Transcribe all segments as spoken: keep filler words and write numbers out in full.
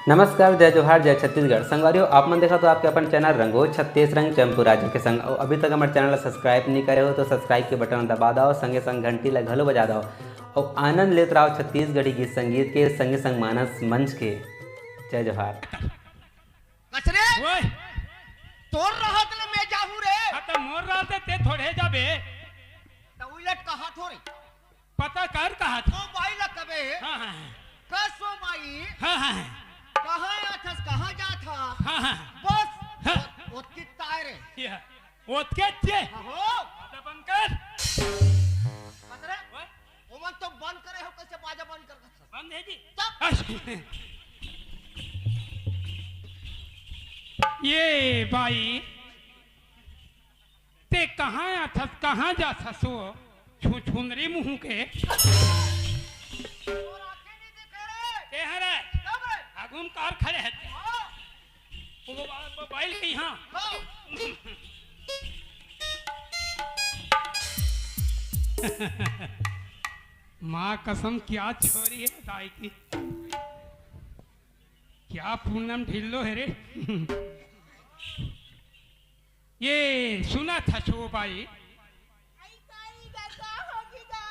नमस्कार, जय जोहार, जय छत्तीसगढ़। संगवारी हो, आप मन देखत हो आपके अपन चैनल रंगो छत्तीस रंग चंपू राजा के संग। अउ अभी तक हमर चैनल ला सब्सक्राइब नहीं करे हो तो सब्सक्राइब के बटन ला दबा दव, संगे संग घंटी ला घलो बजा दव। अउ आनंद लेत रहो छत्तीसगढ़ी गीत संगीत के, संगे संग मानस मंच के। जय जोहार। कचरे, ओए, तोर रहत ले मैं जाहू रे। हाँ, त मोर रहत ते थोड़े जाबे। त उलट कहा थोड़ी। पता कर कहा था। सोमाई ला कबे। हाँ, हाँ, हाँ। का सोमाई? हाँ, हाँ, हाँ। कहाँ आथस, कहाँ जात हा? हाँ, हाँ। बस, हाँ। ओत-, ओतकी ताय रे। ये, ओतके चे। हाँ, हो। बाजा बंद कर। कचरे, ओए। ओमन तो बंद करे हो, कैसे बाजा बंद कर सकत? बंद है जी। चुप। अच्छा। ये बाई, ते कहाँ आथस, कहाँ जाथस वो छुछुंदरी मुँह के? तोर आँखें नहीं दिखे रे। के हरे? तब रे। आगू में कार खड़े है। हाँ। वो मोबाइल के यहाँ। हाँ। माँ कसम, क्या छोरी है दाई की, क्या पूनम ढिल्लो है रे। ये सुना था छो बाई। आई काई गा का होगी गा?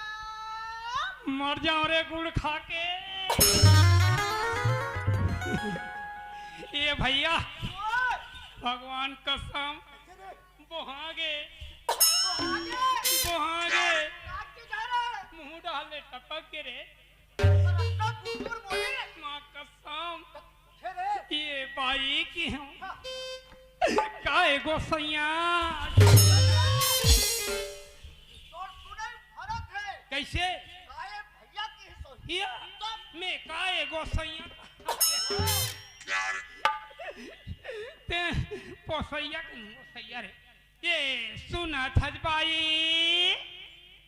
मर जाओ रे गुड़ खा के। ये भैया, ओए! भगवान कसम, बोहागे। बोहागे? बोहागे। काट के जा रहा है। मुंह डाले टपक के रे। पर अब तक कुकुर बोले। माँ कसम। ये बाई की हूँ। हाँ। काय गोसैया। तोर सुनई फरक है। कैसे? काय भैया की ही सोई। ये मैं काय गोसैया। ते पोसैया के नहीं, गोसैया रे। ये सुना थस बाई।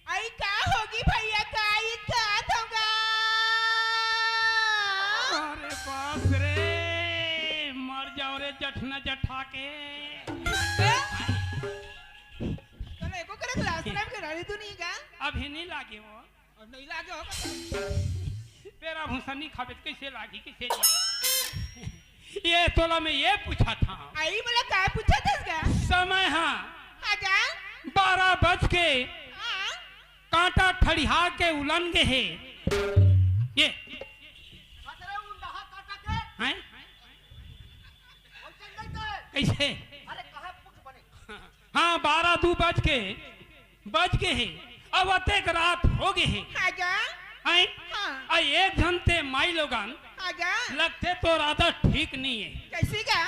आई का होगी भैया, का ई का होगा? अरे बाप रे, मर जाओ रे जठना जठा के। तोला एको करे लाज शरम के डर तो नहीं का? अभी नहीं लागे वो। और नहीं लागे होगा। पेरा भूसा नहीं खाबे त कैसे लागी, कैसे नहीं? ये तोला मैं ये पूछा था। आई बोला का पूछा था इसका? समय हाँ। हाँ का? बारह बज के हाँ। कांटा ठड़िहा के उलन गे हे। ये। अरे उन दहा काटा के। हैं? वैसे नहीं तो है। कैसे? अरे कहाँ पूछ बने? हाँ, बारह दू बज के, बज गे हे, अब अतेक रात हो गे हे। हाँ गा। हैं? हाँ। आ एक झन ते माई लोगन हाँ गा। लगथे तोर आदत ठीक नहीं है। कैसी गा?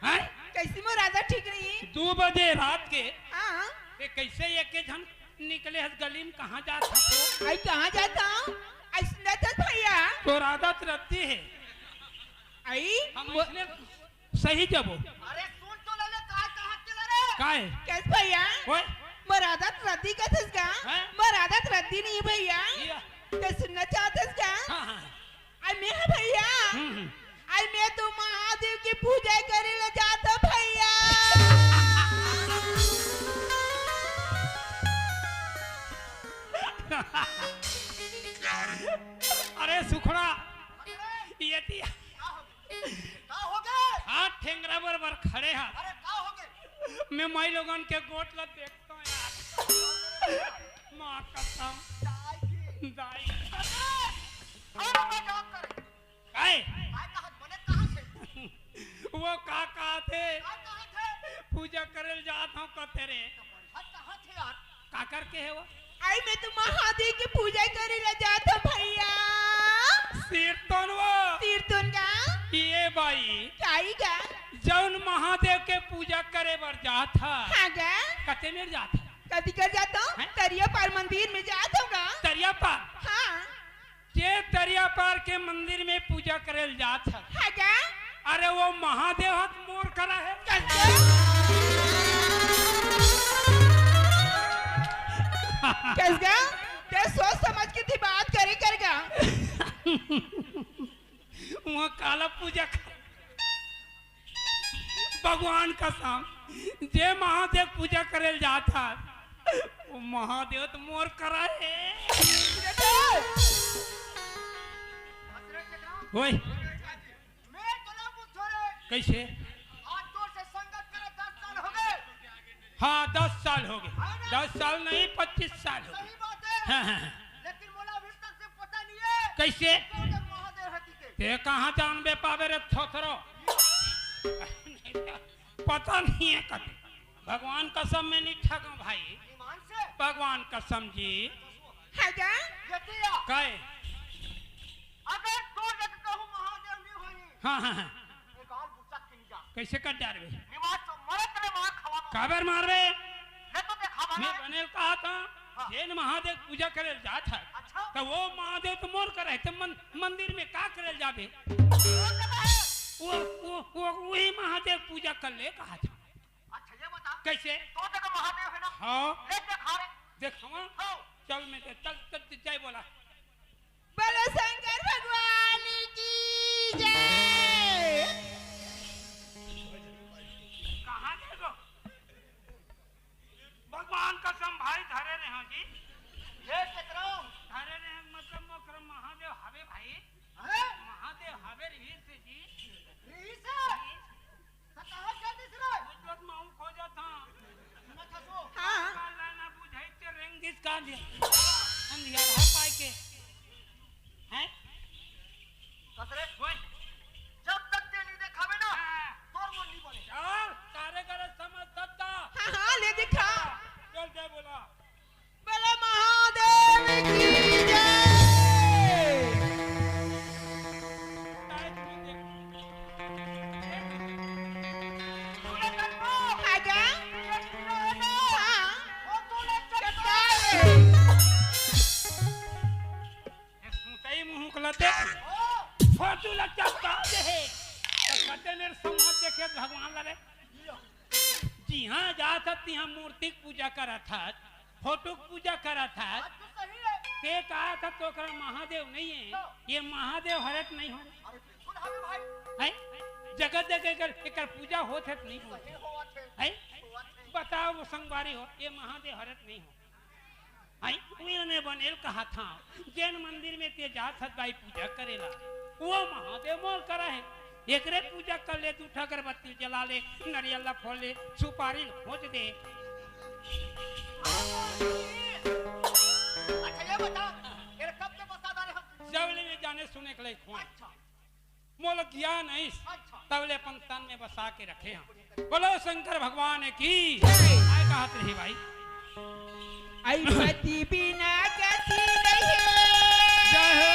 हैं? कैसी मोर आदत ठीक नहीं है? दू बजे रात के हाँ। ते कैसे एक झन निकले हस गली में, कहाँ जात हस तो? आई कहाँ जात हूँ? ऐसने तो भैया। तोर आदत रहती है। आई? हम वो इसने सही जबो। अरे सुन तो ले ले, काय कहा के ला रे? काय? कैस भैया? ओए। मोर आदत रद्दी का थस का? हैं? मोर आदत रद्दी नहीं भैया। ये। ते सुनना चाहत हस का? हाँ, हाँ। आई मैं है भैया। हम्म, हम्म। आई मैं तो महादेव की पूजा करे ले जात हूँ भैया। अरे सुखड़ा, ये दिया। का हो गे? हाथ ठेंगरा बरोबर खड़े हा। अरे, का हो गे? मैं माई लोगन के गोठ ला देखता हूँ यार। माँ कसम। दाई की। दाई। अरे, अरे, मजाक करे। काय? काय कहत, मने कहाँ से? वो का कहत हे? का कहत हे? पूजा करे ल जात हूँ कहते रे। तो बढ़िया कहत हे यार। काकर के हे वो? आई मैं तो महादेव की पूजा करे ला जात हूँ भैया। सिरतोन वो। सिरतोन का? ये बाई। काई का? जौन महादेव के पूजा करे बर जात हा। हाँ का? कते मेर जात हा? कति कर जात हूँ? हैं? तरिया पार मंदिर में जात हूँ का? तरिया पार? हाँ। के तरिया पार के मंदिर में पूजा करे ल जात हस। हाँ गा? अरे वो महादेव हत मोर करा है। कैसे? कैसे गा? ते सोच समझ के थी बात करे कर गा। वो काला पूजा कर भगवान कसम, जे महादेव पूजा करे ल जात हस, वो महादेव तो मोर करा है। ओए। मैं कइसे? आज तोर से संगत करे दस साल हो गए। हाँ, दस साल हो गए। हाँ ना? दस साल नहीं, पच्चीस साल हो गए। सही बात है। हाँ, हाँ, हाँ। लेकिन मोला अभी तक से पता नहीं है। कइसे? कौन जग महादेव है तिके? ते कहाँ जानबे पाबे रे थोथरो? पता नहीं है कभी। भगवान कसम मैं नहीं ठगो भाई। ईमान से? भगवान कसम जी। हाँ जा? ये दिया। काय? अगर तोर जग कहूँ महादेव नहीं होई। हाँ, हाँ, हाँ। ये गाल बुचक के नहीं जा। कइसे कर डारबे? निमाज तो मरत रे मार खवा दो। काबर मारबे? मैं तो देखा मैं बने। बनेल कहा था, हाँ। जेन महादेव पूजा करे जात है, अच्छा। तो वो महादेव तो मोर कर है, तो मन-, मंदिर में का करे जाबे? वो तो है। वो, वो, वो, वही महादेव पूजा कर ले कहा था। अच्छा, ये बता। कइसे? तोर जग महादेव है ना? हाँ। ले देखा रे। देखावा? हाँ। चल मैं दे-, चल, चल, जय बोला। बोलो शंकर भगवान की जय। कहाँ देखो? भगवान कसम भाई धरे रहे हो जी। हे केकरो? धरे रहे हो मतलब मोकरम महादेव हवे भाई। हैं? महादेव हवे रही से जी। रही से? त कहाँ चल दिस रे? उजलत माऊ खोजत हाँ। सुनत हस ओ? हाँ। काल ना बुझाई ते रेंग दिस का दिया। अंधियार हा पाए के। हैं? कस रे? ओए। जब तक ते नहीं देखाबे ना, हाँ। तोर मन नहीं बने। चल, तारे करे समझ सकता। हाँ, हाँ, ले दिखा। चल, जय बोला। बोलो महादेव की जय। आजा। हाँ। ये सुतई मुंह के लते। फोटो ला चपका दे हे। तो कते मेरे समाज देखे भगवान लगे। जिहाँ जात हस, तिहाँ मूर्ति के पूजा करत हस, फोटो के पूजा करत हस। बात तो सही है। ते कहा था तो ओकरा महादेव नहीं है। तो? ये महादेव हरत नहीं हो। अरे बिल्कुल हवे भाई। है? जगह जगह एकर, एकर पूजा होत है कि नहीं होत? सही होवत है। है? होवत है। बताओ वो संगवारी हो, ये महादेव हरत नहीं हो। आई, उही ने बनेल कहा था, जेन मंदिर में ते जात हस भाई पूजा करेला, वो महादेव मोर करा है। एकरे पूजा कर ले, दू ठा अगरबत्ती जला ले, नरियल ला फोड़ ले, सुपारी ला खोज दे। अच्छा, ये बता, एला कब के बसा डारे हम? जब ले मैं जाने सुने के लायक हूँ। अच्छा। मोला ज्ञान आइस, अच्छा। तब ले अपन तन में बसा के रखे हंव। बोलो शंकर भगवान की। जय। काय कहत रही भाई? आई पति बिना गति नहीं। जय हो।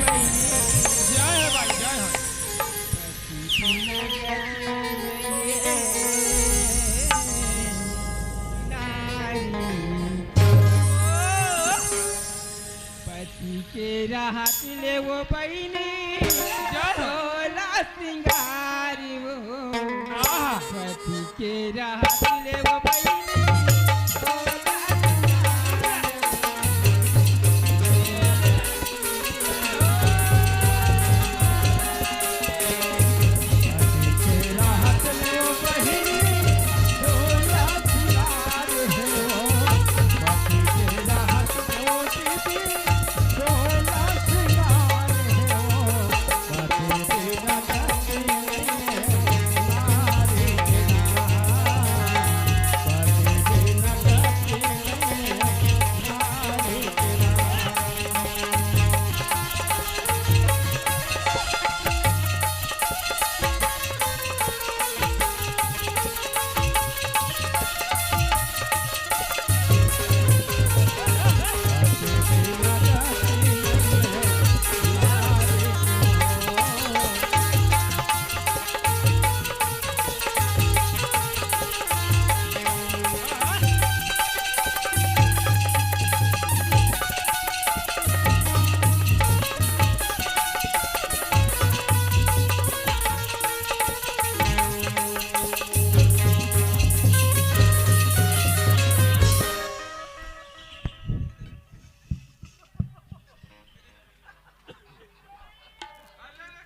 जय हो भाई, जय हो। पति के रहत ले वो बहिनी, जय हो। तोला सिंगारी वो। आहा। पति के रहत ले वो बहिनी, तोला सिंगारी।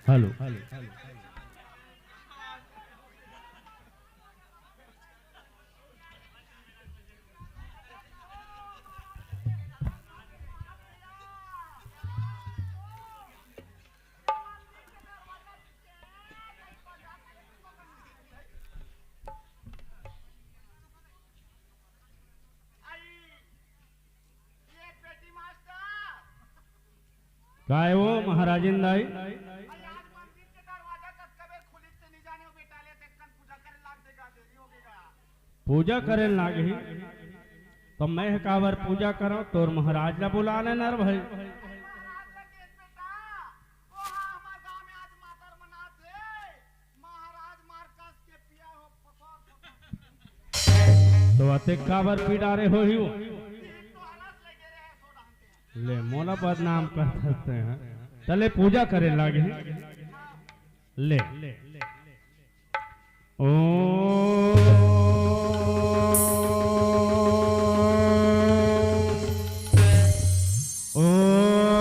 हेलो। काय वो महाराजन दाई? पूजा करे लागही। त मैं ह काबर पूजा करंव? तोर महाराज ला बुला ले न रे भाई। त अतेक काबर पी डारे होही वो? ले, मोला बदनाम कर सकते हैं। चले, पूजा करे लागही। ले। ओम। ओम।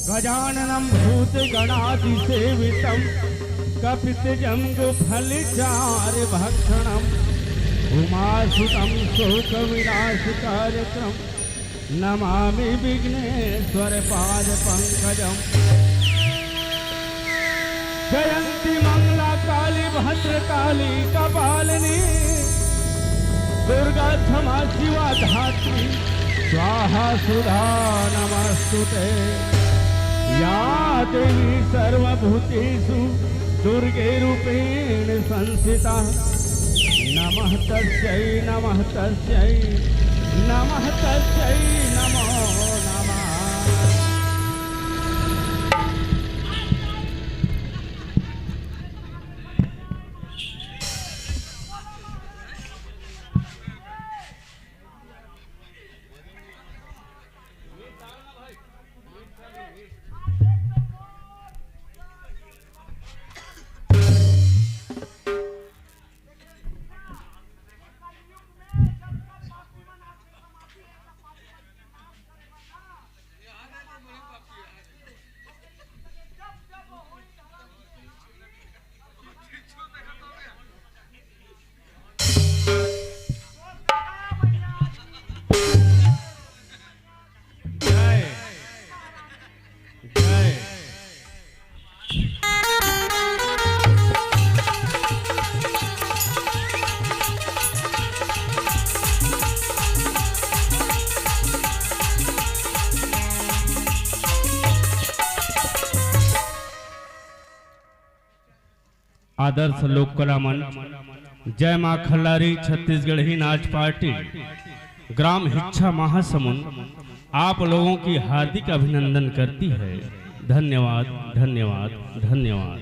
गजाननं भूतगणादिसेवितं कपित्थजम्बूफलचारुभक्षणं उमासुतं शोकविनाशकारकं नमामि विघ्नेश्वर पाद पंकजम। जयंती मंगला काली भद्रकाली कपालिनी दुर्गा क्षमा शिवा धात्री स्वाहा सुधा नमस्तुते। या देवी सर्वभूतेषु दुर्गे रूपेण संस्थिता। नमः तस्यै नमः तस्यै नमः तस्यै नमो नमः। आदर्श लोक कला मंच, जय माँ खल्लारी छत्तीसगढ़ी नाच पार्टी, ग्राम हिच्छा महासमुंद, आप लोगों की हार्दिक अभिनंदन करती है। धन्यवाद, धन्यवाद, धन्यवाद।